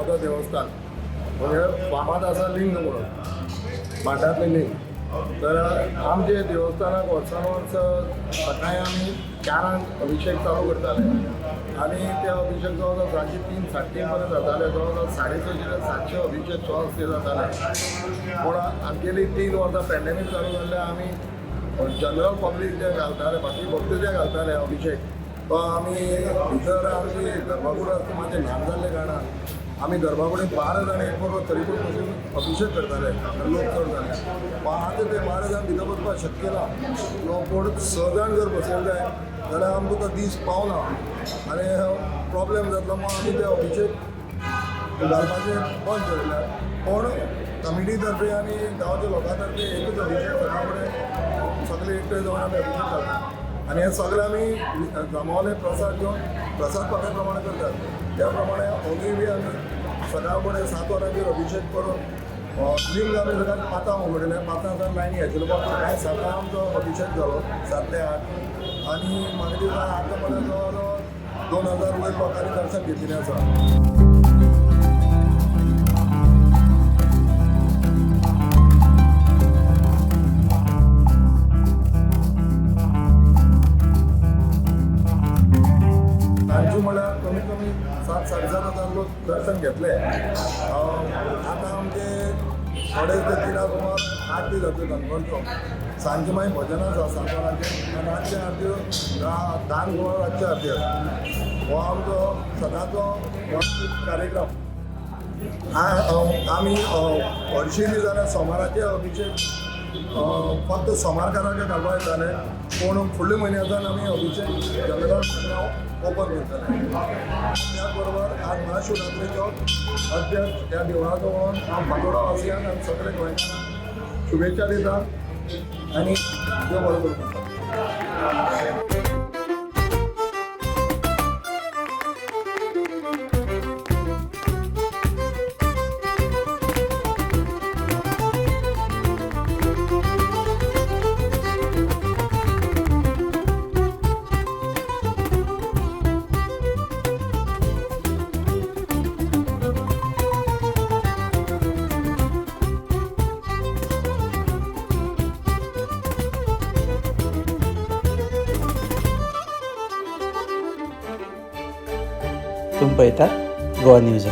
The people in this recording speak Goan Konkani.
मारुदा देवस्थान म्हणजे फामाद आसा लिंग म्हणून मांडातलें लिंग. तर आमचे देवस्थानाक वर्सान वर्स सकाळी आमी 4 अभिषेक चालू करताले आनी ते अभिषेक जवळ जवळ सांजचे 3 3:30 पर्यंत जाताले. जवळ जवळ 650 ते 700 अभिषेक सहज ते जाताले. पूण आमगेली 3 वर्सां पॅन्डेमीक चालू जाल्ले आमी जनरल पब्लीक जे घालताले, बाकी भक्त जे घालताले अभिषेक, तो आमी भितर आमची गर्भगुड आसता मातशें ल्हान जाल्ले कारणान आमी गर्भकुडींत 12 जाण एक बरोबर तरी पूण बसून अभिषेक करताले. लोक चड जाले, पण आतां ते 12 जाण भितर बसपाक शक्य ना. लोक पूण 6 जाण जर बसयले जाय जाल्यार आमकां तो दीस पावना आनी प्रॉब्लेम जातलो म्हणून आमी ते अभिषेक घालपाचें बंद दवरल्या. पूण कमिटी तर्फे आनी गांवच्या लोकां तर्फे एकूच अभिषेक सकाळ फुडें सगळे एकठांय जावन आमी अभिषेक घालता आनी हे सगळे आमी जमावले प्रसाद घेवन प्रसाद पाकळी प्रमाणे करतात. त्या प्रमाणे ओंगी बी आमी सकाळ फुडें 7 वरांचेर अभिषेक करून लिंग आमी सकाळी 5 उगडलें. 5 सावन लायनी आशिल्लो, पण कांय 7 आमचो अभिषेक जालो, 7 ते 8. आनी म्हाका दिसता आतां पर्यंत जवळ जवळ 2000 वयर लोकांनी दर्शन घेतिल्लें आसा. तांचे म्हळ्यार कमीत कमी 7 7,500 लोक दर्शन घेतले. आतां आमचे अडेच ते 3 सुमार आरती जातली दनपारचो. सांजचे मागीर भजन आसा 7 वरांचेर आनी रातचे आरती 10 सुमार रातची आरती आसा. हो आमचो सदांचो वार्षिक कार्यक्रम. आमी हरशीं बी जाल्यार सोमाराचे अभिषेक फक्त सोमारकारांक घालपाक येताले, पूण फुडल्या म्हयन्याच्यान आमी अभिषेक जनरल ओपन करतले. त्याच बरोबर आज महाशिवरात्रेचो अध्यक्ष ह्या देवळाचो म्हणून हांव फातोडा वासियांक आनी सगळे गोंयकारांक शुभेच्छा दिता आनी देव बरो करूं. तुम्ही पळयतात गोवा न्यूज.